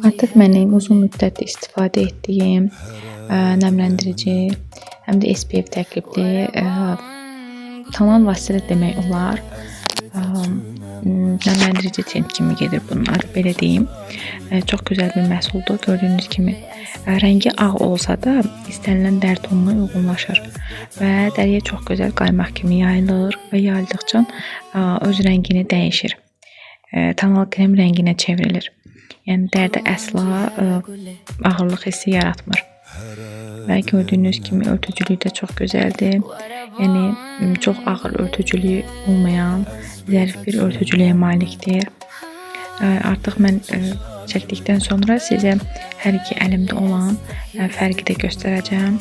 Artıq mənim uzun müddətdir istifadə etdiyim nəmləndirici, həm də SPF tərkibli tonal vasitə demək olar. Nəmləndirici tint kimi gedir bunun adı, belə deyim. Çox gözəl bir məhsuldur. Gördüyünüz kimi rəngi ağ olsa da istənilən dəri tonuna uyğunlaşır və dəriyə çox gözəl qaymaq kimi yayılır və yayıldıqca öz rəngini dəyişir. Tonal krem rənginə çevrilir. Yəni dəridə əsla ağırlıq hissi yaratmır. Və gördüyünüz kimi örtücülüyü də çox gözəldir. Yəni çox ağır örtücülüyü olmayan zərif bir örtücülüyə malikdir. Artıq mən çəkdikdən sonra sizə hər iki əlimdə olan fərqi də göstərəcəm.